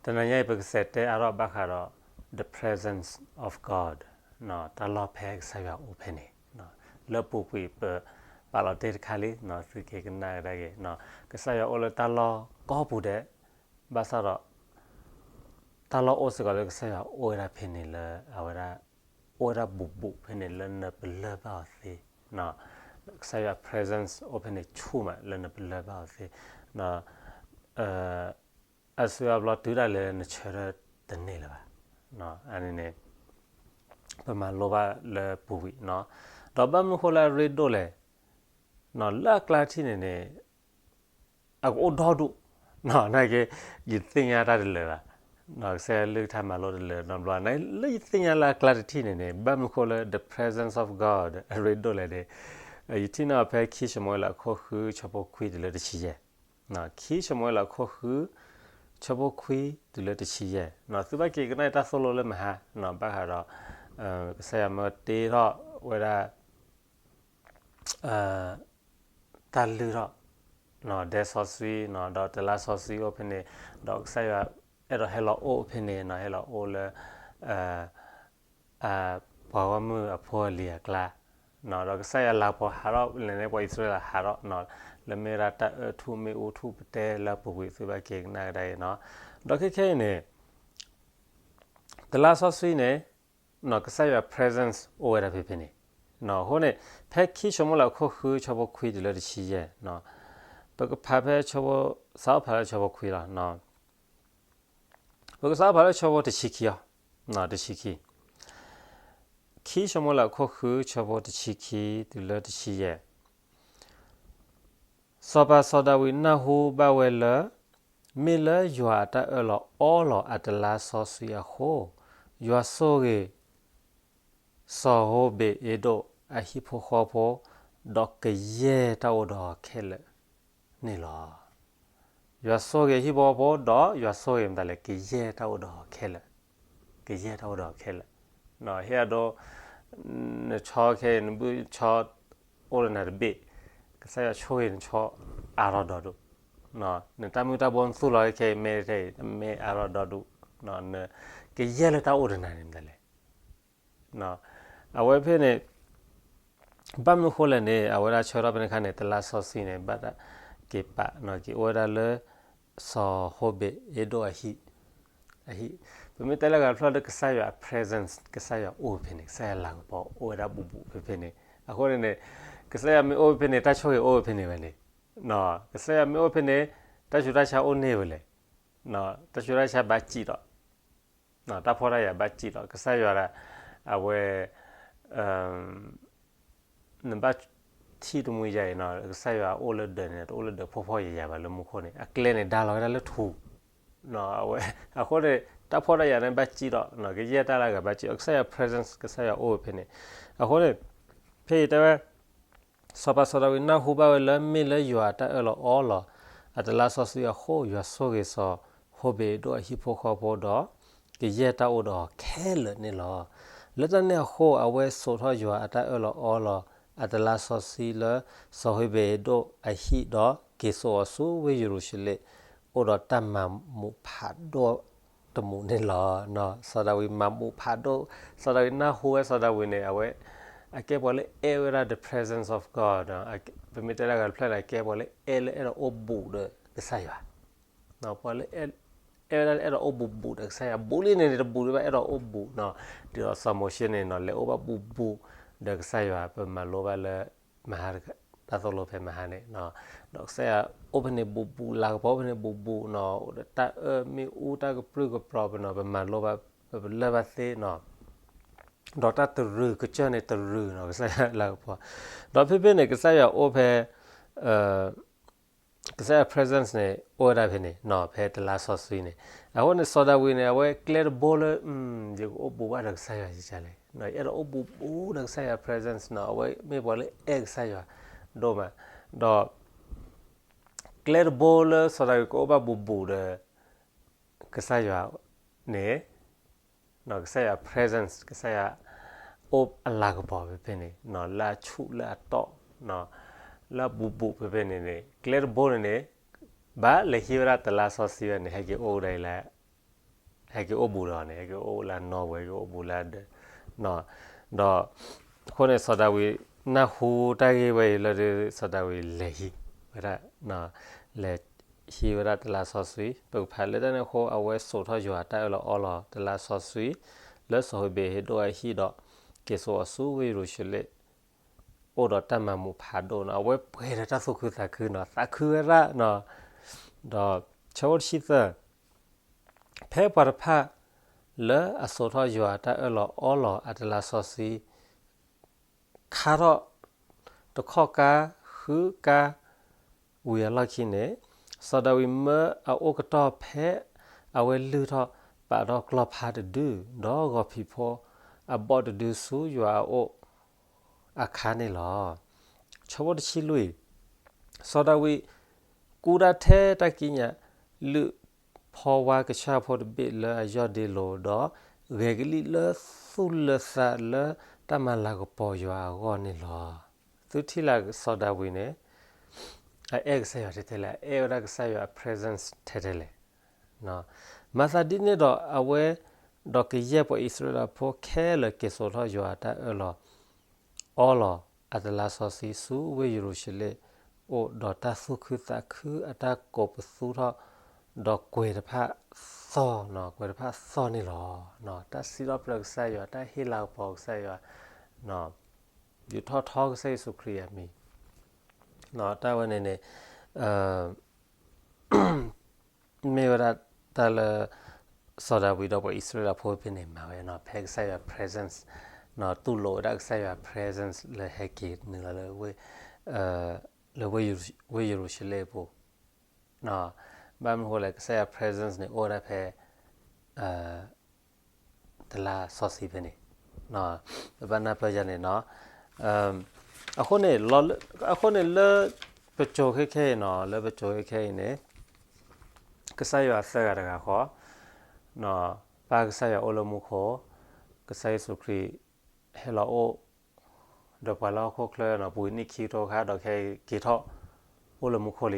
တနံၤညါအံၤ ပကစးတဲအါထီၣ်ဘၣ်ဃးဒီး the presence of God, တၢ်လီၢ်ဖဲကစၢ်ယွၤအိၣ်ဖဲန့ၣ်, လၢပူၤကွံာ်ပပာ်လီၤတ့ၢ်တခါလံ, သုက့ၤကနၣ်ကဒါက့ၤ, ကစၢ်ယွၤအိၣ်လၢတၢ်လီၢ်ကိးပူၤဒဲး, ဘၣ်ဆၣ်ဒီး တၢ်လီၢ်အိၣ်စ့ၢ်ကီးလၢကစၢ်ယွၤအိၣ်ဝဲဒၣ်ဖဲန့ၣ်လၢအဝဲဒၣ် အိၣ်ဝဲဒၣ်ဘူးဘူးဖဲန့ၣ်လၢနပလၢၢ်ဘၣ်အီၤသ့, ကစၢ်ယွၤ presence အိၣ်ဖဲန့ၣ်ဆူၣ်မးလၢနပလၢၢ်ဘၣ်အီၤသ့, အစုအဘျီတုၤဒၣ်လဲာ်လၢနဆၢထၢၣ်တန့ၢ်လၢၤဘၣ်, အန့ၣ်န့ၣ် ပမၤလိဘၣ်လၢပူၤကွံာ်, ဒီးဘၣ်မနုၤဃိလၢအရ့ဒိၣ်လဲၣ်, လၢအကျါတထံၣ်န့ၣ်န့ၣ် အကအိၣ်ဒီဒူၣ်, နာ်က့ ယသ့ၣ်ညါတၢ်တလၢာ်ဘၣ်, ကစၢ်ယွၤကလုၢ်ကထါမၤလိတလၢာ်နီတဘျီ, လၢယသ့ၣ်ညါလၢအကျါတထံၣ်န့ၣ်န့ၣ် ဘၣ်မနုၤဃိလၢ the presence of God အရ့ဒိၣ်လဲၣ်န့ၣ်, ယထံၣ်န့ၢ်အီၤဖဲခံၡမူၤအ့လးအခိၣ်ဃုဆၢဖိခွံတုၤလၢတဆံယဲၢ်, ခံၡမူၤအ့လးအခိၣ်ဃု ဆၢဖိခွံတုၤလၢတဆံယဲၢ်, သုဘၣ်က့ၤကနၣ်တၢ်သိၣ်လိလၢမဟါ, ဘၣ်ဃးဒီး ကစၢ်ယွၤမၢတ့ထီၣ်ဝဲဒၣ် တၢ်လုၢ်ထီၣ် ဒဲစီဆှံ ဒီးတလါစီဆှံအိၣ်ဖဲန့ၣ်, ဒီးကစၢ်ယွၤအဲၣ်ဒိးဟဲလီၤအိၣ်ဖဲန့ၣ်, ဟဲလီၤအိၣ်လၢ ပှၤဂီၢ်မုၢ်အဖိအလံၤအကျါ, ဒီးကစၢ်ယွၤလၤကပီၤဟးထီၣ်လဲၣ်န့ၣ် ပှၤအံၣ်စရ့လးဟးထီၣ်, လၢမ့ၢ်ဝဲဒၣ်တၢ်အၢၣ်ထူၣ်မ့ၣ်အူထူၣ်ပတဲလၢပူၤကွံာ် သုဘၣ်က့ၤကနၣ်ကဒါအံၤနီၤ, ဒီးခဲခဲအံၤန့ၣ် တလါစီဆှံန့ၣ် ကစၢ်ယွၤ presence အိၣ်ဝဲဒၣ်ဖဲဖဲန့ၣ်, အဃိန့ၣ် ဖဲခံၡမူၤအ့လးအခိၣ်ဃုဆၢဖိခွံတုၤလၢတဆံယဲၢ်, ပကဖးဖဲဆၢဖိ စးထီၣ်ဖးလၢဆၢဖိခွံလီၤ, ပကစးထီၣ်ဖးလၢဆၢဖိတဆံခံအီၤ, တဆံခံ, ခံၡမူၤအ့လးအခိၣ်ဃုဆၢဖိတဆံခံတုၤလၢတဆံယဲၢ် စီၤပၤစီၤဒၤဝံးနၢ်ဟူဘၣ်ဝဲလၢ မ့ၢ်လၢယွၤအတၢ်အၢၣ်လီၤအီလီၤအတလါစီဆှံအဃိ, ယွၤဆိၣ်ဂ့ၤ စီၤဟိဘ့းအ့ဒိၣ်အဟံၣ်ဖိဃီဖိ, ဒီးကယဲၢ်တၢ်အိၣ်ဒီးအီၤခဲလၢာ်န့ၣ်လီၤ. ယွၤဆိၣ်ဂ့ၤဟံၣ်ဖိဃီဖိ ဒီးယွၤဆိၣ်ဂ့ၤမတၤလဲၣ် ကယဲၢ်တၢ်အိၣ်ဒီးအီၤခဲလၢာ်, ကယဲၢ်တၢ်အိၣ်ဒီးအီၤခဲလၢာ်, ဟ့ၣ်အဒိ နဆီခဲအံၤ နဘုၣ်ဆီအိၣ်လၢနၤတဘ့ၣ်, ကစၢ်ယွၤဆိၣ်ဂ့ၤနဆီအါထီၣ်ဒီဒူၣ်, နတၢ်မုၢ်တၢ်ဘိနသူၣ်လီၤခဲအံၤ မ့ၢ်ထဲအံၤ မ့ၢ်အါထီၣ်ဒီဒူၣ်, ကယဲၢ်လၢတၢ်အိၣ်ဒီးနၤန့ၣ်မတၤလဲၣ် အဝဲဖဲန့ၣ် ဘၣ်မနုၤဃိလဲၣ်န့ၣ် အဝဲဒၣ်ဆၢထၢၣ်ဖဲန့ၣ်အခါန့ၣ် တလါစီဆှံန့ၣ် ဘၣ်တၢ်က့ၤပာ်က့ၤအိၣ်ဝဲဒၣ်လၢ စီၤဟိဘ့းအ့ဒိၣ်အဟံၣ်, အဟံၣ်, ပမ့ၢ်တဲလၢဂၤတဖျၢၣ်လၢကစၢ်ယွၤအ presence ကစၢ်ယွၤအိၣ်ဖဲန့ၣ် ကစၢ်ယွၤလၤကပီၤအိၣ်ဝဲဒၣ်ဘူးဘူးဖဲဖဲန့ၣ်, အဃိန့ၣ်န့ၣ် ကစၢ်ယွၤမ့ၢ်အိၣ်ဖဲဖဲန့ၣ် တၢ်ဆိၣ်ဂ့ၤအိၣ်ဖဲဖဲန့ၣ်ဝဲန့ၣ်, ကစၢ်ယွၤမ့ၢ်အိၣ်ဖဲန့ၣ် တၢ်ဆူးတၢ်ဆါအိၣ်န့ၢ်ဝဲလဲၣ်, တၢ်ဆူးတၢ်ဆါဘၣ်စံၣ်ဒီး တၢ်ဖှီၣ်တၢ်ယာ်ဘၣ်စံၣ်ဒီး ကစၢ်ယွၤဒၣ် အဝဲ နဘၣ်ထံၣ်တမှံယါအံၤနီၤ ကစၢ်ယွၤအိၣ်လၢဒၢးန့ၣ် တအိၣ်လၢဒၢးဖှီၣ်ဖှီၣ်ယာ်ယာ်ဘၣ်လၢမူခိၣ်န့ၣ် အကျဲန့ၣ် ဒါလီၤဝဲဒၣ်လၢထူ, အဝဲ အဃိန့ၣ် တၢ်ဖှီၣ်တၢ်ယာ်န့ၣ်ဘၣ်စံၣ်ဒီး ကယဲၢ်တၢ်လၢအဂၤဘၣ်စံၣ်ဒီး ကစၢ်ယွၤ presence ကစၢ်ယွၤအိၣ်ဝဲဖဲန့ၣ်, အဃိန့ၣ် ဖဲအံၤတဲဝဲ စီၤပၤစီၤဒၤဝံးနၢ်ဟူဘၣ်ဝဲလၢ မ့ၢ်လၢယွၤအတၢ်အၢၣ်လီၤအီလီၤ အတလါစီဆှံအဃိ ယွၤဆိၣ်ဂ့ၤစီၤ ဟိဘ့းအ့ဒိၣ်အဟံၣ်ဖိဃီဖိဒီး ကယဲၢ်တၢ်အိၣ်ဒီးအီၤခဲလၢာ်န့ၣ်လီၤ. လၢတၢ်န့ၣ်အဃိ အဝဲစိာ်ထီၣ်ယွၤအတၢ်အၢၣ်လီၤအီလီၤ အတလါစီဆှံလၢ စီၤဟိဘ့းအ့ဒိၣ်အဟံၣ်ဒီး က့ၤစိာ်အီၤဆူဝ့ၢ်ယရူၤၡလ့ၣ် အိၣ်ဒီးတၢ်မၤမူးဖးဒိၣ်တမူးန့ၣ်လီၤ. စီၤဒၤဝံးမၤမူးဖးဒိၣ်, စီၤဒၤဝံးနၢ်ဟူဝဲ စီၤဒၤဝံးန့ၣ် အဝဲ အကဲပှၤလၢအဲၣ်ဝဲဒၣ် the presence of God, ပမ့ၢ်တဲလၢအဂၤတဖျၢၣ်န့ၣ် အကဲပှၤလၢအဲၣ်လၢအဲၣ်ဒိးအိၣ်ဘူးဒီးကစၢ်ယွၤ, ပှၤလၢ အဲၣ်ဝဲဒၣ်လၢအဲၣ်ဒိးအိၣ်ဘူးဘူးဒီးကစၢ်ယွၤ ဘူးလံန့ၣ်န့ၣ် တဘူးဒံးဘၣ် အဲၣ်ဒိးအိၣ်ဘူးနီၤ, ဒ်သိးစီၤမိၤၡ့န့ၣ်နီၤ လဲၤအိၣ်ဘၣ်ဘူးဘူးဒီးကစၢ်ယွၤ ပမၤလိဘၣ်လၢ မဟါ တၢ်သိၣ်လိဖဲမဟါန့ၣ်, ဒီးကစၢ်ယွၤအိၣ်ဖဲန့ၣ်ဘူးဘူး လၤကပီၤအိၣ်ဖဲန့ၣ်ဘူးဘူးနီၤ, အိၣ်ဒီးတၢ်အၢၣ်မ့ၣ်အူတၢ်ကပြုၢ်ကပြီၤပနီၤ ပမၤလိဘၣ် ပလၢၢ်ဘၣ်သ့နီၤ, ဒီးတၢ်တရူးကစၢၢ်န့ၣ်တရူးနီၤ ကစၢ်ယွၤလၤကပီၤ, ဒီးဖဲဖဲန့ၣ် ကစၢ်ယွၤအိၣ်ဖဲ ကစၢ်ယွၤ presence န့ၣ် အိၣ်ဝဲဒၣ်ဖဲန့ၣ်နီၤ ဖဲတလါစီဆှံန့ၣ်, အဃိန့ၣ် စီၤဒၤဝံးန့ၣ် အဝဲကျဲတဘိလၢ ယကအိၣ်ဘူးဘၣ်ဒီးကစၢ်ယွၤယကလဲၣ်, ယအဲၣ်ဒိးအိၣ်ဘူးဘူးဒီးကစၢ်ယွၤ presence နီၤ အဝဲမ့ၢ်ပှၤလၢအဲၣ်ကစၢ်ယွၤဒိၣ်မး, ဒီး ကျဲတဘိလၢစီၤဒၤဝံးကအိၣ်ဘၣ်ဘူးဘူးဒီး ကစၢ်ယွၤန့ၣ် ကစၢ်ယွၤ presence ကစၢ်ယွၤ အိၣ်အလၤကပီၤဖဲဖဲန့ၣ် လၢအဆူၣ်လၢအတီၢ် လၢအဘူးဘူးဖဲဖဲန့ၣ်န့ၣ် ကျဲတဘိန့ၣ်န့ၣ် ဘၣ်လဲၤဟံးဝဲဒၣ်တလါစီဆှံဝဲန့ၣ် ဟဲက့ၤအိၣ်ဝဲဒၣ်အံၤလၢ ဟဲက့ၤအိၣ်ဘူးဒီးန့ၣ် ဟဲက့ၤအိၣ်လၢနီၢ်ဝဲ ဟဲက့ၤအိၣ်ဘူးလၢဒၢး, ဒီး အဃိန့ၣ် စီၤဒၤဝံးနၢ်ဟူတၢ်ဂ့ၢ်ဝဲအံၤလၢ စီၤဒၤဝံးလဲၤဟံးဝဲဒၣ် လဲၤဟံးဝဲဒၣ်တလါစီဆှံ ပကဖးလၢတၢ်န့ၣ်အဃိ အဝဲစိာ်ထီၣ်ယွၤတၢ်အၢၣ်လီၤအီလီၤတလါစီဆှံ လၢစီၤဧ့ဘ့းဟ့ဒိၣ်အဟံၣ်ဒီး က့ၤစိာ်အီၤဆူဝ့ၢ်ယရူၤၡလ့ၣ် အိၣ်ဒီးတၢ်မၤမူးဖးဒိၣ်နီၤ အဝဲပှဲၤဒီးတၢ်သူၣ်ခုသးခုနီၤ သးခုဝဲဒၣ်နီၤ, ဒီးဆၢဖိတဆံသၢ ဖဲပှၤတဖၣ် လၢအစိာ်ထီၣ်ယွၤတၢ်အၢၣ်လီၤအီလီၤအတလါစီဆှံ ခါထီၣ် တခီၣ်ကါ ဃုကါ ဝံၤအလီၢ်ခံန့ၣ်, စီၤဒၤဝံးမၢအအိၣ်ကတီၢ်ဖဲအဝဲလုၢ်ထီၣ်ပာ်ထီၣ်ကျီၢ်ဖါတဒု ဒီးဂီၤဖံးဖိအဘီၣ်တဒုဆူယွၤအအိၣ်အခါန့ၣ်လီၤ. ဆၢဖိတဆံလွံၢ် စီၤဒၤဝံးကူဒၣ်ထဲတၢ်ကံးညာ် လုၢ်ဖီဝါကဆှၣ်ဖိတဘ့ၣ်လၢအယီၢ်ဒ့လိၤ ဒီးဂဲၤကလံၣ်လၢသူၣ်လၢသးလၢတၢ်မၤလၤကပီၤယွၤအဂီၢ်န့ၣ်လီၤ. သုထံၣ်လၢစီၤဒၤဝံးန့ၣ် အအဲၣ်ကစၢ်ယွၤထဲထဲလဲၣ်, အအဲၣ်ဝဲဒၣ်ကစၢ်ယွၤအ presence ထဲထဲလဲၣ်. မၤသးဒ်န့ၣ်ဒီးအဝဲ ဒီးကယဲၢ်ပှၤအံၣ်စရ့လးဖိခဲလၢာ်က့ၤစိာ်ထီၣ်ယွၤအတၢ်အၢၣ်လီၤ အီလီၤအတလါစီဆှံဆူဝ့ၢ်ယရူၤၡလ့ၣ်အိၣ် ဒီးတၢ်သူၣ်ခုသးခုအတၢ်ကိးပသူထီၣ် ဒီးကွဲၤတဖၣ်သီၣ်, ကွဲၤတဖၣ်သီၣ်န့ၣ်လီၤ. တၢ်စံးထီၣ်ပတြၢၤကစၢ်ယွၤ, တၢ်ဟ့ၣ်လၤကပီၤကစၢ်ယွၤ, ဒုးထီၣ်ထီကစၢ်ယ့ၣ်ၡူးခရံာ်အမံၤ, တၢ်ဝဲန့ၣ်န့ၣ် မ့ၢ်ဝဲဒၣ်တၢ်လၢ စီၤဒၤဝံးဒီးပှၤအံၣ်စရ့လးဖိဖဲန့ၣ်မၤဝဲနီၤ, ဖဲကစၢ်ယွၤ presence တူၢ်လိာ်ဝဲဒၣ်ကစၢ်ယွၤ presence လၢဟဲက့ၤနုာ်လီၤလၢ လၢဝ့ၢ်ယရူၤၡလ့ၣ်အပူၤ, ဘၣ်မနုၤဃိလဲၣ် ကစၢ်ယွၤ presence န့ၣ် အိၣ်ဝဲဒၣ်ဖဲ တလါစီဆှံဖဲန့ၣ်, ပဘၣ်နၢ်ပၢၢ်ယၤန့ၣ်နီၤ, အဃိန့ၣ် အဃိန့ၣ်လၢ ပစိၤခဲခဲအံၤနီၤ, လၢပစိၤခဲခဲအံၤန့ၣ် ကစၢ်ယွၤသၢဂၤတဂၤဃီ, ပၢ်ကစၢ်ယွၤအိၣ်လၢမူခိၣ်, ကစၢ်ယ့ၣ်ၡူးခရံာ် ဟဲလီၤအိၣ် ဒီးပှၤလၢဟီၣ်ခိၣ်ချၢနီၤ ပူၤနံၣ်ခံကထိခါ ဒီးခဲအံၤက့ၤထီၣ် အိၣ်လၢမူခိၣ်လ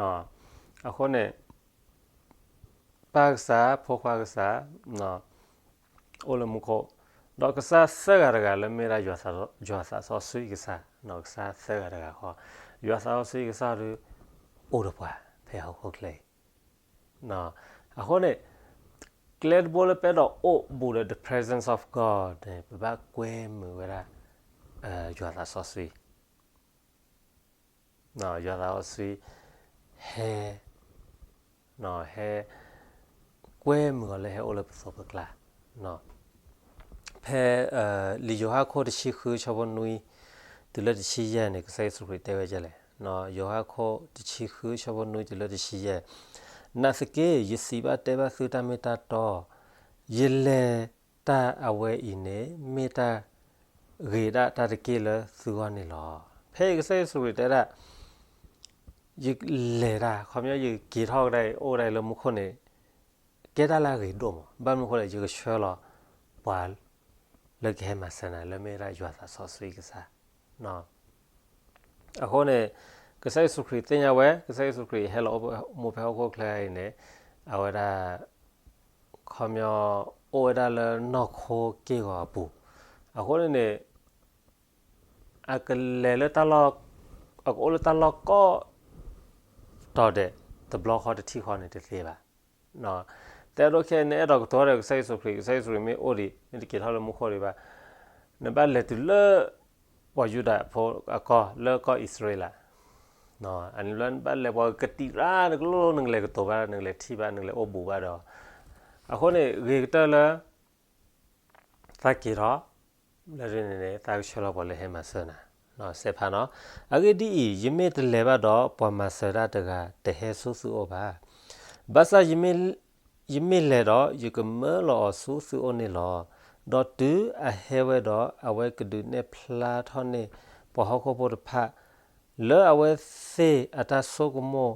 ံ. အဃိန့ၣ် ပၢ်ကစၢ် ဖိခွါကစၢ် အိၣ်လၢမူခိၣ်, ဒီးကစၢ်သၢဂၤတဂၤလၢမ့ၢ်ဒၣ် ယွၤသးစီဆှံကစၢ်, ကစၢ်သၢဂၤတဂၤဃီ, ယွၤသးစီဆှံကစၢ်ဒီး အိၣ်ဒီးပှၤ ဖဲဟီၣ်ခိၣ်ချၢအံၤ အဃိန့ၣ် ကျဲတဘိလၢပအဲၣ်ဒိးအိၣ်ဘူးဒီး the presence of God န့ၣ် ပဘၣ်ကွဲမုာ်ဝဲဒၣ် ယွၤသးစီဆှံ, ယွၤသးစီဆှံ ဟဲ ဟဲ ကွဲမုာ်အီၤလၢဟဲအိၣ်လၢပသိးပကျါ, ဖဲ လံာ်ယိၤဟၣ်ခိၣ်တဆံဃုဆၢဖိနွံ တုၤလၢတဆံယဲၢ်န့ၣ် ကစၢ်ယ့ၣ်ၡူးခရံာ်တဲဝဲဒ်လဲၣ်, ယိၤဟၣ်ခိၣ်တဆံဃုဆၢဖိနွံတုၤလၢတဆံယဲၢ်, နာ်သက့ ယစံးဘၣ်တဲဘၣ်သုတၢ်မ့ၢ်တၢ်တီ, ယလဲၤတၢ်အဝဲအံၤန့ၣ် မ့ၢ်တၢ်ဂ့ၤဒၣ်တၢ်တက့ၢ်လၢသုဂီၢ်န့ၣ်လီၤ. ဖဲအံၤကစၢ်ယ့ၣ်ၡူးခရံာ်တဲဒၣ် ယလဲၤတၢ် ခီပညီယက့ၤထီၣ်ကဒါအံၤ အိၣ်ကဒါအံၤလၢမူခိၣ်န့ၣ် ကဲတၢ်လၢအဂ့ၤဒိၣ်မး, ဘၣ်မနုၤအဃိလဲၣ် ယကဆှၢလီၤပှၤလၢကဟဲမၤစၢၤနၤ လၢမ့ၢ်ဝဲဒၣ်ယွၤသးစီဆှံကစၢ်. အဃိန့ၣ် ကစၢ်ယ့ၣ်ၡူးခရံာ်သ့ၣ်ညါဝဲ ကစၢ်ယ့ၣ်ၡူးခရံာ်ဟဲလီၤအိၣ်မူဖဲဟီၣ်ခိၣ်ချၢအံၤန့ၣ် အဝဲဒၣ် ခီပညီ အိၣ်ဝဲဒၣ်လၢနီၢ်ခိက့ၢ်ဂီၤအပူၤ, အဃိန့ၣ်န့ၣ် အကလဲၤလၢတၢ်လီၢ် အကအိၣ်လၢတၢ်လီၢ်ကီၢ်တီၤဒဲး တဘျီဃီတထံၣ်ဃီန့ၣ်တသ့ဘၣ်. တဲဒိၣ်ခဲအံၤ နအဲၣ်ဒိးကတိၤဒီးကစၢ်ယ့ၣ်ၡူးခရံာ် ကစၢ်ယ့ၣ်ၡူးခရံာ်မ့ၢ်အိၣ်ဒံး မ့ၢ်တက့ၤထီၣ်လၢမူခိၣ်ဒံးဘၣ်, နဘၣ်လဲၤတုၤလၢ ပှၤယူဒၤဖိအကီၢ် လၢကီၢ်အံၣ်စရ့လး, အန့ၣ်လၢနဘၣ်လဲၤပှၤကတံာ်ရၣ်နကလိၣ် နကလဲၤကတိၤဘၣ် နကလဲၤထံၣ်ဘၣ် နကလဲၤအိၣ်ဘူးဘၣ်ဒီး, အဃိန့ၣ် ဂ့ၤကတၢၢ်လၢ သးက့ၤထီၣ် လၢန့ၣ်န့ၣ် သးကဆှၢလီၤပှၤလၢဟဲမၤစၢၤနၤ, စဲးဖးနီၤ, အဂ့ၢ်ဒ်အံၤ, ယမ့ၢ်တလဲၤဘၣ်ဒီး ပှၤမၤစၢၤတၢ်တဂၤတဟဲဆူသုအိၣ်ဘၣ်. ဘၣ်ဆၣ် ယမ့ၢ်လဲၤဒီး ယကမၢလီၤအီၤဆူသုအိၣ်န့ၣ်လီၤ. ဒီးတုၤအဟဲဝဲဒီး အဝဲကဒုးနဲၣ်ဖျါထီၣ်န့ၢ်ပှၤဟီၣ်ခိၣ်ဖိတဖၣ် လၢအဝဲသ့ၣ်အတၢ်ဆိကမိၣ်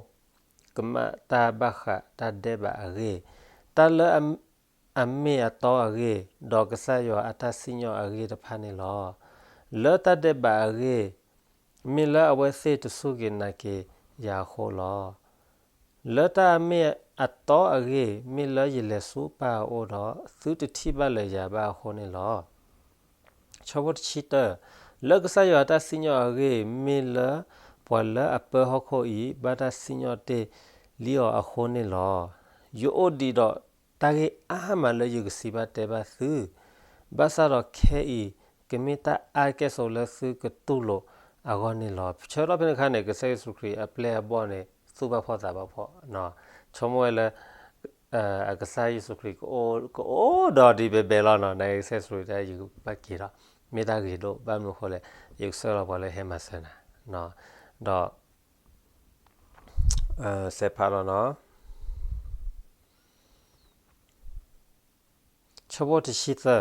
ကမၣ်တၢ်ဘၣ်ဃးတၢ်ဒဲးဘးအဂ့ၢ်, တၢ်လၢအမ့ၢ်အတီအဂ့ၢ်, ဒီးကစၢ်ယွၤအတၢ်စံၣ်ညီၣ်အဂ့ၢ်တဖၣ်န့ၣ်လီၤ. လၢတၢ်ဒဲးဘးအဂ့ၢ်, မ့ၢ်လၢအဝဲသ့ၣ်တစူၢ်က့ၤနာ်က့ၤယၤအဃိလီၤ. လၢတၢ်အမ့ၢ် အတီအဂ့ၢ် မ့ၢ်လၢယလဲၤဆူပၢ်အအိၣ်ဒီး သုတထံၣ်ဘၣ်လၢၤယၤဘၣ်အဃိန့ၣ်လီၤ. ဆၢဖိတဆံတၢ, လၢကစၢ်ယွၤအတၢ်စံၣ်ညီၣ်အဂ့ၢ် မ့ၢ်လၢပှၤလၢအပၢဟီၣ်ခိၣ်အံၤ ဘၣ်တၢ်စံၣ်ညီၣ်တ့ၢ်လံအီၤအဃိန့ၣ်လီၤ. ယအိၣ်ဒံးဒီးတၢ်ဂ့ၢ်အါမးလၢယကစံးဘၣ်တဲဘၣ်သု, ဘၣ်ဆၣ်ဒီးခဲအံၤ ကမ့ၢ်တၢ်အါကဲၣ်ဆိးလၢသုကတူၢ်လိာ်အဂီၢ်န့ၣ်လီၤ. ဆၢကတီၢ်ဖဲန့ၣ်အခါန့ၣ် ကစၢ်ယ့ၣ်ၡူးခရံာ်အပျဲၢ်အဘီၣ်န့ၣ် သူၣ်ဘၣ်ဖှီၣ်သးဘၣ်ဖှီၣ်, ဆိကမိၣ်ဝဲလၢ အကစၢ်ယ့ၣ်ၡူးခရံာ် ကအိၣ်ဒီးဒံးဘဲဘဲလီၤနီၤ, နကစၢ်ယ့ၣ်ၡူးခရံာ်တဲယကဘၣ်က့ၤဒီး မ့ၢ်တၢ်ဂ့ၤဒိၣ်, ဘၣ်မနုၤအဃိလဲၣ်, ယကဆှၢလီၤပှၤလၢဟဲမၤစၢၤနၤ, ဒီး စဲးဖးလီၤနီၤ. ဆၢဖိတဆံသၢ,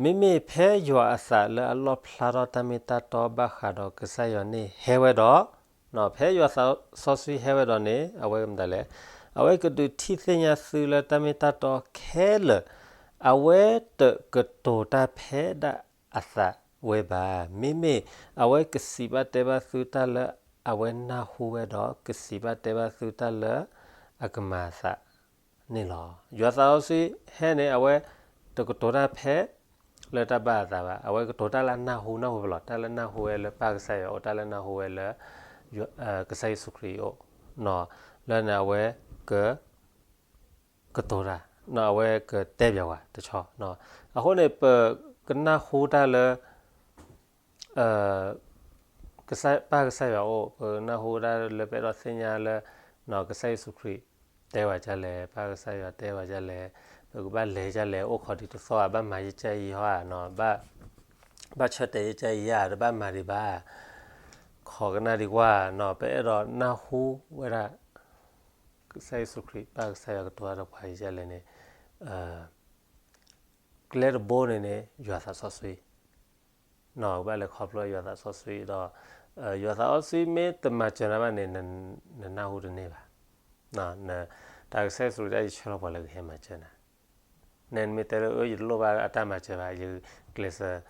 မ့မ့ၢ်ဖဲယွၤအသးလၢအလီၣ်ဖျါထီၣ်တၢ်မ့ၢ်တၢ်တီဘၣ်ဃးဒီးကစၢ်ယွၤန့ၣ်ဟဲဝဲဒီး, ဖဲယွၤသးစီဆှံဟဲဝဲဒီးန့ၣ် အဝဲကမတၤလဲၣ်, အဝဲကဒုးထံၣ်သ့ၣ်ညါသုလၢတၢ်မ့ၢ်တၢ်တီခဲလၢာ်, အဝဲတကတိၤတၢ်ဖဲဒၣ်အသးဝဲဘၣ်. မ့မ့ၢ်အဝဲကစံးဘၣ်တဲဘၣ်သုတၢ်လၢအဝဲနၢ်ဟူဝဲဒီး ကစံးဘၣ်တဲဘၣ်သုတၢ်လၢအကမၤအသး န့ၣ်လီၤ. ယွၤသးစီဆှံဟဲန့ၣ် အဝဲတကတိၤတၢ်ဖဲလၢတၢ်ဘၣ်အသးဘၣ်, အဝဲကတိၤတၢ်လၢအနၢ်ဟူ, နၢ်ဟူဖဲလဲၣ်, တၢ်လၢနၢ်ဟူဝဲလၢပၢ်ကစၢ်ယွၤအအိၣ်, တၢ်လၢနၢ်ဟူဝဲလၢ ကစၢ်ယ့ၣ်ၡူးခရံာ်အအိၣ်, လၢန့ၣ်အဝဲ ကတိၤတၢ်, အဝဲကတဲဘၣ်ပှၤတဆီ, အဃိန့ၣ် ပကနၢ်ဟူတၢ်လၢ ပၢ်ကစၢ်ယွၤအအိၣ်, ပနၢ်ဟူတၢ်လၢပအဲၣ်ဒိးသ့ၣ်ညါလၢ ကစၢ်ယ့ၣ်ၡူးခရံာ်တဲဝဲဒ်လဲၣ်, ပၢ်ကစၢ်ယွၤတဲဝဲဒ်လဲၣ်, ပကဘၣ်လဲၤဒ်လဲၣ်, အိၣ်ခိးဒ်တသီဧါ, ဘၣ်မၤယကၢ်ယဟီဧါ, ဘၣ်ဆၢတဲာ်ယကၢ်ယဧါ, တဘၣ်မၤဒံးဘၣ်, ခိးကနၣ်ဒံးကွၢ်, ပအဲၣ်ဒိးနၢ်ဟူဝဲဒၣ် ကစၢ်ယ့ၣ်ၡူးခရံာ် ပၢ်ကစၢ်ယွၤကတိၤတၢ်ဒီးပှၤယကၢ်လဲၣ်န့ၣ်, ကျဲတဘိန့ၣ်န့ၣ် ယွၤသးစီဆှံ, ကဘၣ်လဲၤခီဖျိယွၤသးစီဆှံဒီး ယွၤသးစီဆှံမ့ၢ်တမၤစၢၤနၤဘၣ်န့ၣ် နနၢ်ဟူတန့ၢ်ဘၣ်, တၢ်ကစၢ်ယ့ၣ်ၡူးခရံာ်တၢ်ယဆၢလီၤပှၤလၢကဟဲမၤစၢၤနၤ, နမ့ၢ်တဲလၢ ယတလိၣ်ဘၣ်အတၢ်မၤစၢၤဘၣ်, ယကျဲးစၢး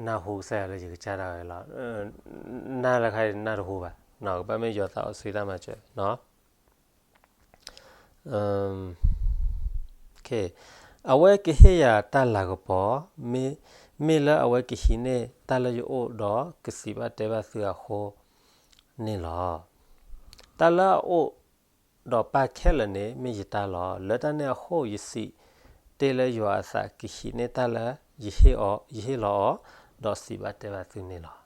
နၢ်ဟူကစၢ်ယွၤလၢယကစၢ်ဒၣ်ဝဲလီၤ, နၢ်လၢခါအံၤနၢ်တဟူဘၣ်, ကဘၣ်မ့ၢ်ယွၤသးစီဆှံတၢ်မၤစၢၤ အဝဲကဟ့ၣ်ယၤတၢ်လၤကပီၤ, မ့မ့ၢ်လၢအဝဲကဟံးန့ၢ်တၢ်လၢယအိၣ်ဒီး ကစံးဘၣ်တဲဘၣ်သုအဃိန့ၣ်လီၤ. တၢ်လၢအအိၣ်ဒီးပၢ်ခဲလၢာ်န့ၣ် မ့ၢ်ယတၢ်လီၤ. လၢတၢ်န့ၣ်အဃိ ယစံးတ့ၢ်လၢယွၤအသးကဟံးန့ၢ်တၢ်လၢယဟ့ၣ်အီၤ, ယဟ့ၣ်လီၤအီၤ, ဒီးစံးဘၣ်တဲဘၣ်သုန့ၣ်လီၤ.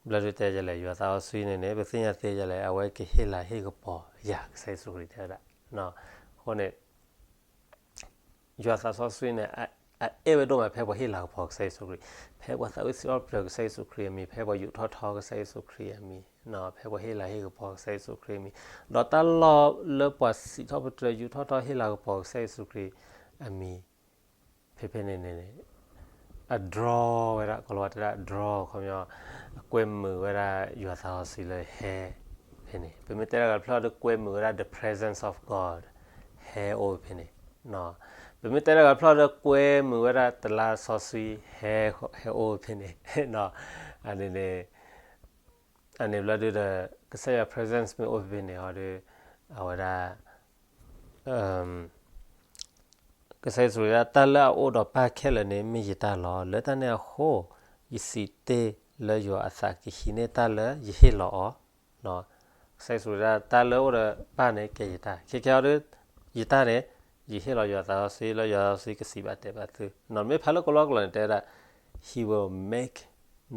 ဘျီဒုးတဲဒ်လဲၣ်, ယွၤသးစီဆှံန့ၣ်န့ၣ် ပသ့ၣ်ညါသ့ဒ်လဲၣ်, အဝဲကဟ့ၣ်လၤဟ့ၣ်ကပီၤယၤ, ကစၢ်ယ့ၣ်ၡူးခရံာ်တဲဝဲဒၣ်. အဃိန့ၣ် ယွၤသးစီဆှံန့ၣ် အအဲၣ်ဝဲဒိၣ်မး ဖဲပှၤဟ့ၣ်လၤကပီၤကစၢ်ယ့ၣ်ၡူးခရံာ်, ဖဲပှၤသးဝံၣ်စံးထီၣ်ပတြၢၤကစၢ်ယ့ၣ်ၡူးခရံာ်အမံၤ, ဖဲပှၤယူးထီၣ်ထီကစၢ်ယ့ၣ်ၡူးခရံာ်အမံၤ, ဖဲပှၤဟ့ၣ်လၤဟ့ၣ်ကပီၤကစၢ်ယ့ၣ်ၡူးခရံာ်အမံၤ, ဒီးတၢ်လီၢ်လၢပှၤစံးထီၣ်ပတြၢၤ ယူးထီၣ်ထီ ဟ့ၣ်လၤကပီၤကစၢ်ယ့ၣ်ၡူးခရံာ်အမံၤ ဖဲဖဲန့ၣ်န့ၣ် အ draw ဝဲဒၣ်, ကီၤလၤဝါတဲဒၣ် draw ခီပညီ, အကွဲမုာ်ဝဲဒၣ်ယွၤသးစီဆှံလၢဟဲဖဲန့ၣ်. ပမ့ၢ်တဲတၢ်ဂၤဖျီၣ်ဒီး ကွဲမုာ်ဝဲဒၣ် the presence of God ဟဲအိၣ်ဖဲန့ၣ်. ပမ့ၢ်တဲတၢ်ဂၤဖျီၣ်ဒီး ကွဲမုာ်ဝဲဒၣ်တလါစီဆှံ ဟဲအိၣ်ဖဲန့ၣ်. အန့ၣ်န့ၣ် အန့ၣ်ဘျီဒုဒီး ကစၢ်ယွၤ presence မ့ၢ်အိၣ်ဖဲဖဲန့ၣ်ဟီဒီး အဝဲဒၣ် ကစၢ်ယ့ၣ်ၡူးဝဲဒၣ် တၢ်လၢအအိၣ်ဒီးပၢ်ခဲလၢာ်န့ၣ် မ့ၢ်ယတၢ်လီၤ. လၢတၢ်န့ၣ်အဃိ ယစံးတ့ၢ်လၢယွၤအသးကဟံးန့ၢ်တၢ်လၢယဟ့ၣ်လီၤအီၤ. ကစၢ်ယ့ၣ်ၡူးဝဲဒၣ် တၢ်လၢအိၣ်ဒီးပၢ်န့ၣ် ကဲယတၢ်, ခဲကဲအီၤဒီး ယတၢ်န့ၣ် ယဟ့ၣ်လီၤယွၤသးစီဆှံ လၢယွၤသးစီဆှံကစံးဘၣ်တဲဘၣ်သု. မ့ၢ်ဖးလၢကလီကလီန့ၣ် တဲဝဲဒၣ် He will make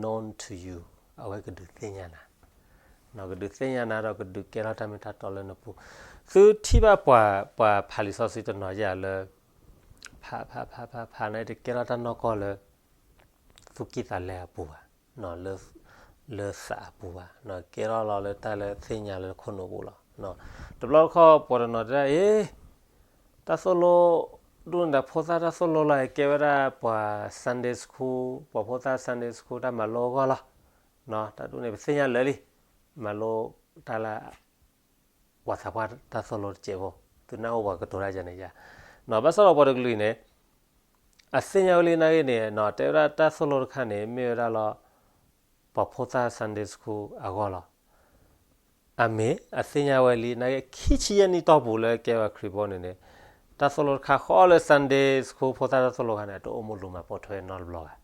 known to you, အဝဲကဒုးသ့ၣ်ညါနၤ, ကဒုးသ့ၣ်ညါနၤဒီး ကဒုးကဲထီၣ်တၢ်မ့ၢ်တၢ်တီလၢနပူၤ. သုထံၣ်ဘၣ်ပှၤ ပှၤဖၤလံာ်စီဆှံတနီၤယၤလၢ ဖးဖးဖးဖးဖးန့ၣ် တကဲထီၣ်တၢ်နီၢ်ကီၢ်လၢ သူၣ်ကံၢ်သးလဲအပူၤဘၣ်, လၢသးအပူၤဘၣ်, ကဲထီၣ်လီၤလၢတၢ်လၢသ့ၣ်ညါလၢခိၣ်နူာ်ပူၤလီၤ. တဘျီတခီၣ်ပှၤတနီၤတဲဒၣ် အ့ တၢ်သိၣ်လိ ဒိၣ်န့ၣ်ဒီးဖိသၣ်တၢ်သိၣ်လိလီၤ, ကဲဝဲဒၣ်ပှၤ Sunday school, ပှၤဖိသၣ် Sunday school တၢ်မၤလိအဂီၢ်လီၤ. တၢ်ဒိၣ်န့ၣ် ပသ့ၣ်ညါလၢာ်လံ, မၤလိတၢ်လၢ ပှၤသးပှၢ်တၢ်သိၣ်လိတစဲးဖိ, သုနၢ်ဟူပှၤကတိၤတၢ်ယၤန့ၣ်ယၤ. ဘၣ်ဆၣ်ဒီးပှၤတကလုာ်အံၤန့ၣ် အသ့ၣ်ညါဝဲလံနာ်ဂ့ၤန့ၣ် တဲဝဲဒၣ်တၢ်သိၣ်လိတခါန့ၣ် မ့ၢ်ဝဲဒၣ်လီၤ ပှၤဖိသၣ် Sunday school အဂီၢ်လီၤ. အမ့ၢ်အသ့ၣ်ညါဝဲလံ နာ်က့ခံဆံယဲၢ်နံၣ်တီၢ်ပူၤလၢကဲဝဲခရံာ်ဖိန့ၣ်န့ၣ်, တၢ်သိၣ်လိတခါဃီလၢ Sunday School ဖိသၣ်တၢ်သိၣ်လိခါန့ၣ် အတအိၣ်မူလူၤမၤပိာ်ထွဲနီတဘျီဘၣ်.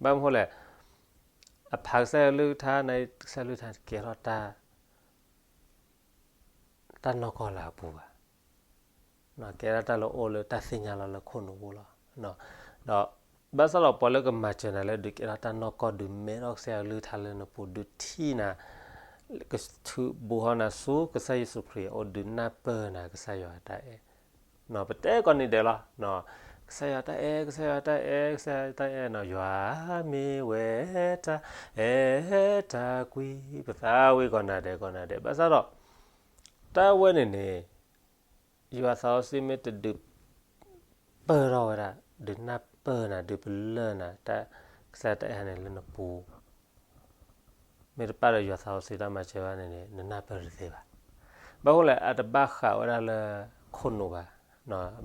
ဘၣ်မနုၤလဲၣ်, အဖးကစၢ်ယွၤကလုၢ်ကထါန့ၣ် ကစၢ်ယွၤကလုၢ်ကထါကဲထီၣ်တၢ် တၢ်နီၢ်ကီၢ်လၢအပူၤဘၣ်. ကဲထီၣ်တၢ်လၢအိၣ်လၢတၢ်သ့ၣ်ညါလီၤလၢခိၣ်နူာ်ပူၤလီၤ. ဒီးဘၣ်ဆၣ်ဒီးပှၤလၢကမၤစၢၤနၤလၢဒုးကဲထီၣ်တၢ်နီၢ်ကီၢ် ဒုးမဲထီၣ်ကစၢ်ယွၤကလုၢ်ကထါလၢနပူၤ ဒုးထံၣ်နၤ ကထုးဘူးထီၣ်နၤဆူကစၢ်ယ့ၣ်ၡူးခရံာ်အအိၣ် ဒုးနၢ်ပၢၢ်နၤကစၢ်ယွၤတၢ်အဲၣ် ပတဲကိးနံၤဒဲးလီၤ. ကစၢ်ယွၤတၢ်အဲၣ် ကစၢ်ယွၤတၢ်အဲၣ် ကစၢ်ယွၤတၢ်အဲၣ်နီၤ ယွၤမ့ၢ်ဝဲတၢ်အဲၣ်တၢ်ကွံ ပသးဝံၣ်ကိးနၤဒဲးကိးနၤဒဲး ဘၣ်ဆၣ်ဒီး တၢ်ဝဲန့ၣ်န့ၣ် ယွၤသးစီဆှံမ့ၢ်တဒုးပၢၢ်ထီၣ်ဝဲဒၣ် ဒုးနၢ်ပၢၢ်နၤ ဒုးပလၢၢ်နၤ တၢ်ကစၢ်ယွၤတၢ်အဲၣ်န့ၣ်လၢနပူၤ မ့ၢ်တပၣ်ဒီးယွၤသးစီဆှံတၢ်မၤစၢၤဘၣ်န့ၣ်န့ၣ် နနၢ်ပၢၢ်တသ့ဘၣ်. ဘၣ်ဃိလဲၣ် အတဘၣ်ဃးဝဲဒၣ်လၢခိၣ်နူာ်ဘၣ်,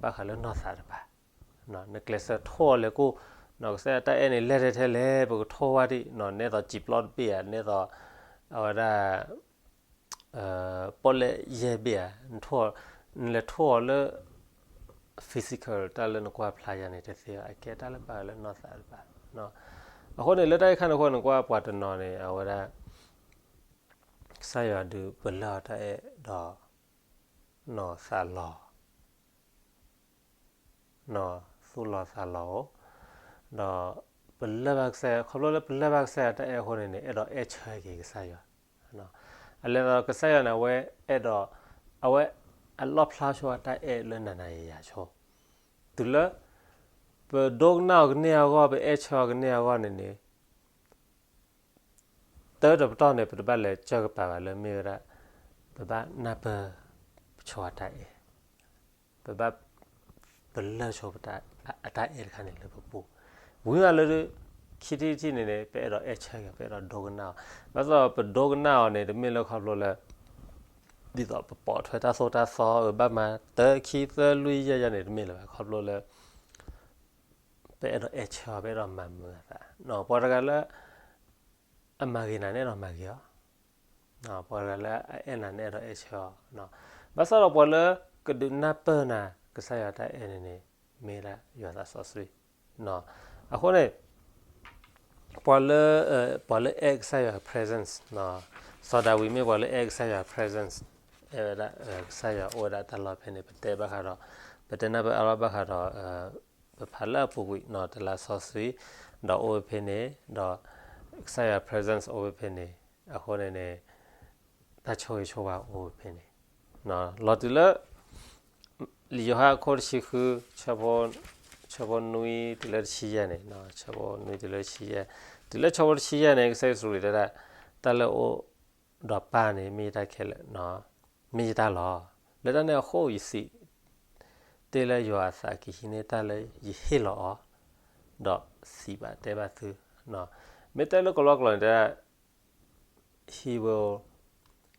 ဘၣ်ဃးလၢနီၢ်သးတပၤ. နကျဲးစၢးထိၣ်အီၤလဲၤကိၣ်, ကစၢ်ယွၤတၢ်အဲၣ်န့ၣ် လဲၤထဲထဲလဲၣ် ပကထိၣ်ဝဲဒၣ်, နဲသိးစံာ်ပျီတဘ့ၣ်ဧါ, နဲသိး အဝဲဒၣ် ပီၣ်လဲၣ်ယဲၢ်ဘ့ၣ်ဧါ, နလဲၤထိၣ်အီၤလၢ physical တၢ်လၢနကွၢ်ဖျါယၤန့ၣ်တသ့ဘၣ်, အကဲတၢ်လၢဘၣ်ဃးလၢနီၢ်သးတပၤ. အဃိန့ၣ် လၢတၢ်အံၤခါန့ၣ်အဃိန့ၣ် ကွၢ်ပှၤတနီၤန့ၣ် အဝဲဒၣ် ကစၢ်ယွၤဒုးပလၢၢ်အီၤတၢ်အဲၣ်ဒီး နီၢ်သးလီၤ နီၢ်သူၣ်လီၤသးလီၤအိၣ်, ဒီးပလၢၢ်ဘၣ်ကစၢ်ယွၤ, ခီဖျိလၢပလၢၢ်ဘၣ်ကစၢ်ယွၤတၢ်အဲၣ်အဃိန့ၣ်န့ၣ် အဲၣ်ဒိးအဲၣ်ဆၢက့ၤကစၢ်ယွၤ. အလဲၤဒီးကစၢ်ယွၤန့ၣ် အဝဲအဲၣ်ဒိး, အဝဲအလီၣ်ဖျါဆိဝဲတၢ်အဲၣ်လၢနၤနၤယၤယၤဆိ, တုၤလၢ ပဒိကနၣ်အီၤကန့ၢ်အဂီၢ် ပအဲၣ်ဆၢအီၤကန့ၢ်အဂီၢ်န့ၣ်န့ၣ် တၢ်တပတီၢ်န့ၣ် ပတဘၣ်လဲၤစၢၢ်ကပၤဘၣ်လၢမ့ၢ်ဝဲဒၣ် ပဘၣ်နၢ်ပၢၢ်ဆိအတၢ်အဲၣ်, ပဘၣ်ပလၢၢ်ဆိပတၢ်, အတၢ်အဲၣ်တခါန့ၣ်လၢပပူၤ, ဝံၤမးလၢ ခံထံၣ်တထံၣ်န့ၣ်န့ၣ် ပအဲၣ်ဒိးအဲၣ်ဆၢက့ၤ ပအဲၣ်ဒိးဒိကနၣ်အီၤ, ဘၣ်ဆၣ်ဒီးပဒိကနၣ်အီၤန့ၣ် တမ့ၢ်လၢခီဖျိလၢ ဒ်သိးပပိာ်ထွဲတၢ်သိၣ်တၢ်သီ အဘၣ်မၤတၢ်ခံသၢလွံၢ်ယဲၢ်ယဲၢ်န့ၣ် တမ့ၢ်လၢၤဘၣ် ခီဖျိလၢ ပအဲၣ်ဒိးအဲၣ်ဆၢအီၤ ပအဲၣ်ဒိးမၤမုာ်အသး, ပှၤတဂၤလၢ အမၤဂ့ၤနၤန့ၣ် အဲၣ်ဒိးမၤဂ့ၤအီၤ, ပှၤတဂၤလၢအအဲၣ်နၤန့ၣ် အဲၣ်ဒိးအဲၣ်ဆၢအီၤ, ဘၣ်ဆၣ်ဒီးပှၤလၢကဒုးနၢ်ပၢၢ်နၤ ကစၢ်ယွၤတၢ်အဲၣ်န့ၣ်န့ၣ် မ့ၢ်ဒၣ်ယွၤသးစီဆှံ, အဃိန့ၣ် ပှၤလၢ, ပှၤလၢအဲၣ်ကစၢ်ယွၤ presence, စီၤဒၤဝံးမ့ၢ်ပှၤလၢအဲၣ်ကစၢ်ယွၤ presence, အဲၣ်ဝဲဒၣ်ကစၢ်ယွၤအိၣ်ဝဲဒၣ်တၢ်လီၢ်ဖဲန့ၣ် ပတဲဘၣ်ဃးဒီး, ပတဲနၢ်ပၢၢ်အါထီၣ်ဘၣ်ဃးဒီး ပဖးလၢအပူၤကွံာ်နီၤ တလါစီဆှံ, ဒီးအိၣ်ဝဲဖဲန့ၣ်, ဒီးကစၢ်ယွၤ presence အိၣ်ဝဲဖဲန့ၣ်, အဃိန့ၣ်န့ၣ် တၢ်ဆိၣ်ဂ့ၤဆိၣ်ဝါအိၣ်ဝဲဖဲန့ၣ်, လီၤတုၤလၢ လံာ်ယိၤဟၣ်အခိၣ်တဆံဃု, ဆၢဖိနွံတုၤလၢတဆံယဲၢ်န့ၣ်, ဆၢဖိနွံတုၤလၢတဆံယဲၢ်, တုၤလၢဆၢဖိတဆံယဲၢ်န့ၣ် ကစၢ်ယ့ၣ်ၡူးခရံာ်တဲဒၣ်, တၢ်လၢအိၣ်ဒီးပၢ်န့ၣ် မ့ၢ်ယတၢ်ခဲလၢာ်, မ့ၢ်ယတၢ်လီၤ. လၢတၢ်န့ၣ်အဃိ ယစံး တ့ၢ်လၢယွၤအသးကဟံးန့ၢ်တၢ်လၢယဟ့ၣ်လီၤအီၤ, ဒီးစံးဘၣ်တဲဘၣ်သု, မ့ၢ်တဲလၢကလီကလီန့ၣ်တဲဒၣ်, he will,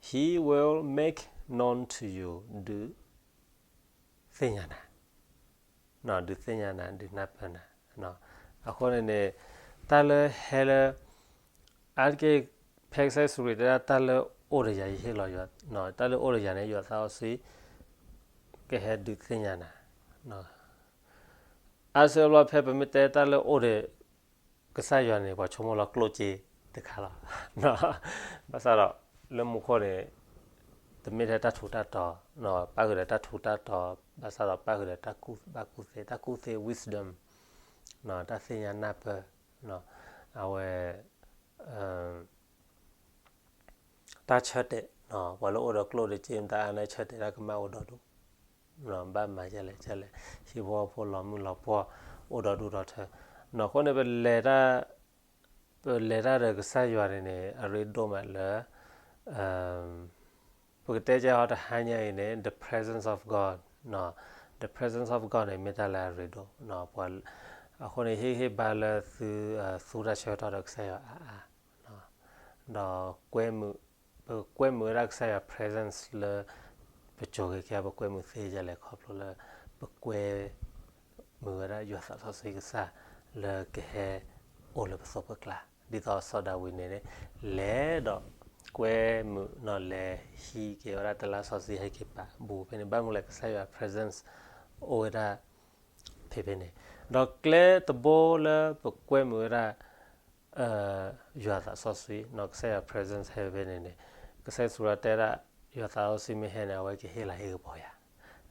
he will make known to you ဒုးသ့ၣ်ညါနၤ, ဒုးသ့ၣ်ညါနၤ ဒုးနၢ်ပၢၢ်နၤ, အဃိန့ၣ်န့ၣ် တၢ်လၢဟဲလၢ အါတက့ၢ် ဖဲကစၢ်ယ့ၣ်ၡူးခရံာ်တဲဒၣ် တၢ်လၢအိၣ်ဒီးယၤယဟ့ၣ်လီၤ, တၢ်လၢအိၣ်ဒီးယၤန့ၣ် ယွၤသးစီဆှံ ကဟဲဒုးသ့ၣ်ညါနၤ, အါစုအါဘျီဖဲပမ့ၢ်တဲတၢ်လၢအိၣ်ဒီး ကစၢ်ယွၤန့ၣ် ပှၤဆိကမိၣ်လီၤကျိၣ်စ့တခါလီၤ. ဘၣ်ဆၣ်ဒီး လၢမူခိၣ်န့ၣ် တမ့ၢ်ထဲတၢ်ထူးတၢ်တီၤ, ပၣ်ဃုာ်ဒီးတၢ်ထူးတၢ်တီၤ, ဘၣ်ဆၣ်ဒီးပၣ်ဃုာ်ဒီးတၢ်ကူၣ်ဘၣ်ကူၣ်သ့, တၢ်ကူၣ်သ့ wisdom, တၢ်သ့ၣ်ညါနၢ်ပၢၢ်, အဝဲ တၢ်ဆၢတဲာ်, ပှၤလၢအိၣ်ဒီးကျိၣ်ဒီးစ့ မတၤအါန့ၣ် ဆၢတဲာ်တၢ်ကမၣ်အိၣ်ဒီဒူၣ်, ဘၣ်မၤယဲလဲၣ်ကဲလဲၣ်, ဟံၣ်ဖိဃီဖိလီၤမုၢ်လီၤပှီၢ် အိၣ်ဒီဒူၣ်ဒီထၢ, အဃိန့ၣ် ပလဲၤတၢ်ဒီးကစၢ်ယွၤန့ၣ်န့ၣ် အရ့ဒိၣ်မးလၢ ပကတဲကဲဟီတဟါညါအံၤန့ၣ် the presence of God, the presence of God န့ၣ် မ့ၢ်တၢ်လၢအရ့ဒိၣ်, အဃိန့ၣ် ဟ့ၣ်ဂံၢ်ဟ့ၣ်ဘါလၢသုသူတၢ်ဆၢကတီၢ်ဒီးကစၢ်ယွၤအါအါ, ဒီး ပကကွဲမုာ်ဝဲဒၣ်ကစၢ်ယွၤ presence လၢ ပကိၤဂ့ၤကဲ ပကွဲမုာ်သ့ယဲလဲၣ် ခီဖျိလၢ ပကွဲမုာ်ဝဲဒၣ်ယွၤသးစီဆှံကစၢ် လၢကဟဲအိၣ်လၢပသိးပကျါ, ဒ်သိးစီၤဒၤဝံးန့ၣ် လဲၤဒီး ကွဲမုာ်နီၢ်လဲၤဟံးက့ၤဝဲဒၣ်တလါစီဆှံဟဲက့ၤပာ်ဘူးဖဲန့ၣ် ဘၣ်မနုၤလဲၣ် ကစၢ်ယွၤ presence အိၣ်ဝဲဒၣ်ဖဲဖဲန့ၣ်, ဒီးကျဲတဘိလၢပကွဲမုာ်ဝဲဒၣ် ယွၤသးစီဆှံနီၢ် ကစၢ်ယွၤ presence ဟဲဖဲဖဲန့ၣ်န့ၣ်, ကစၢ်ယ့ၣ်ၡူးခရံာ်တဲဒၣ် ယွၤသးစီဆှံမ့ၢ်ဟဲန့ၣ် အဝဲကဟ့ၣ်လၤဟ့ၣ်ကပီၤယၤ,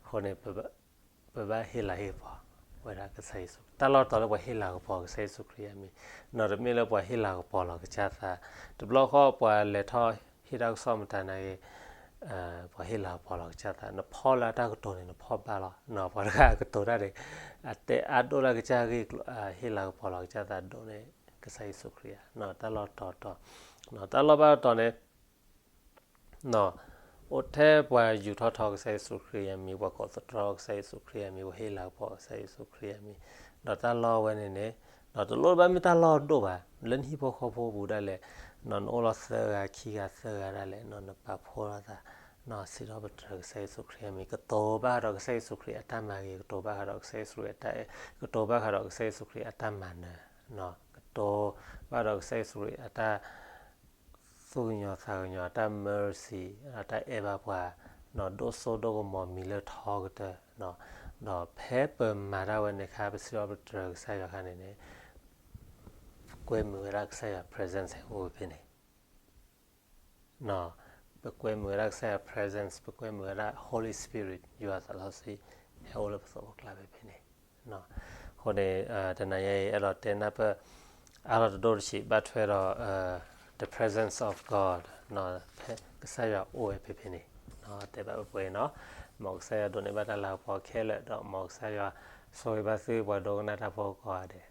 အဃိန့ၣ် ပဘၣ်ဟ့ၣ်လၤဟ့ၣ်ကပီၤဝဲဒၣ်ကစၢ်ယ့ၣ်ၡူး, တၢ်လီၢ်တတီၤလၢပှၤဟ့ၣ်လၤကပီၤကစၢ်ယ့ၣ်ၡူးခရံာ်အမံၤ, နီၢ်တမ့ၢ်လၢပှၤဟ့ၣ်လၤကပီၤလီၤကစၢ်သး, တဘျီဃီပှၤလဲၤထီၣ်ဟ့ၣ်တၢ်ကစီၣ်မတၤနာ်က့ၤ ပှၤဟ့ၣ်လၤကပီၤလီၤကစၢ်သး, နဖီၣ်လၢအတၢ်ကတိၤန့ၣ် နဖီၣ်ဘၣ်လီၤ, နီၢ်ပှၤတဂၤအကတိၤတၢ်န့ၣ် အတဲအါဒိၣ်လၢကစၢ်ဂ့ၢ်ကျိၤ ဟ့ၣ်လၤကပီၤလီၤကစၢ်သးဒိၣ်န့ၣ် ကစၢ်ယ့ၣ်ၡူးခရံာ်ဧါ, နီၢ်တၢ်လီၢ်တတီၤတတီၤ, နီၢ်တၢ်လီၢ်ဘၣ်တတီၤန့ၣ် နီၢ် အိၣ်ထဲပှၤယူၤထီၣ်ထီကစၢ်ယ့ၣ်ၡူးခရံာ်အမံၤ, ပှၤကိးသတြီကစၢ်ယ့ၣ်ၡူးခရံာ်အမံၤ, ပှၤဟ့ၣ်လၤကပီၤကစၢ်ယ့ၣ်ၡူးခရံာ်အမံၤ, ဒီးတၢ်လီၢ်ဝဲန့ၣ်န့ၣ် နီၢ်တလိၣ်ဘၣ်မ့ၢ်တၢ်လီၢ်ဒိၣ်ဘၣ်, လၢနဟံၣ်ဖိဃီဖိပူၤဒၣ်လဲာ်, နီၢ် နအိၣ်လီၤသၢဂၤခံဂၤသၢဂၤဒၣ်လဲာ်, နီၢ် နပာ်ဖှိၣ်ထီၣ်သး, နီၢ် စံးထီၣ်ပတြၢၤကစၢ်ယ့ၣ်ၡူးခရံာ်အမံၤ, ကတိၤဘၣ်ဃးဒီးကစၢ်ယ့ၣ်ၡူးခရံာ်အတၢ်မၤဂ့ၤ, ကတိၤဘၣ်ဃးဒီးကစၢ်ယ့ၣ်ၡူးခရံာ်အတၢ်အဲၣ်, ကတိၤဘၣ်ဃးဒီးကစၢ်ယ့ၣ်ၡူးခရံာ်အတၢ်မၤနၢၤ, နီၢ် ကတိၤဘၣ်ဒီးကစၢ်ယ့ၣ်ၡူးခရံာ်အတၢ် သူၣ်ကညီၤသးကညီၤ, အတၢ် mercy, အတၢ်အဲၣ်ဘၣ်ပှၤ, နီၢ် ဒိၣ်စိဒိၣ်ကမီၤမံၤလၢထီကတၢၢ်, နီၢ် ဒီးဖဲပမၤတၢ်ဝဲန့ၣ်အခါ ပစံးထီၣ်ပတြၢၤကစၢ်ယွၤအခါန့ၣ်န့ၣ် ပကွဲမုာ်ဝဲဒၣ်ကစၢ်ယွၤ presence ဟဲအိၣ်ဖဲန့ၣ်, နီၢ် ပကွဲမုာ်ဝဲဒၣ်ကစၢ်ယွၤ presence, ပကွဲမုာ်ဝဲဒၣ် Holy Spirit, ယွၤသးစီဆှံ ဟဲအိၣ်လၢပသးအိၣ်ကျါဖဲဖဲန့ၣ်, နီၢ် အဃိန့ၣ် တနၤညါအံၤ အဲၣ်ဒိးတဲနၢ်ပၢၢ် အါထီၣ်တဒိၣ်တဆံး ဘၣ်ထွဲဒီး the presence of God, နီၢ် ဖဲကစၢ်ယွၤအိၣ်ဝဲဖဲဖဲန့ၣ်, နီၢ် တဲဘၣ်ပှဲၤပှဲၤနီၢ်, မ်ကစၢ်ယွၤဒိးန့ၢ်ဘၣ်တၢ်လၤကပီၤခဲလၢာ်, ဒီးမ်ကစၢ်ယွၤဆိၣ်ဂ့ၤဘၣ်သုပှၤဒိကနၣ်တၢ်ဖိကိးဂၤဒဲး,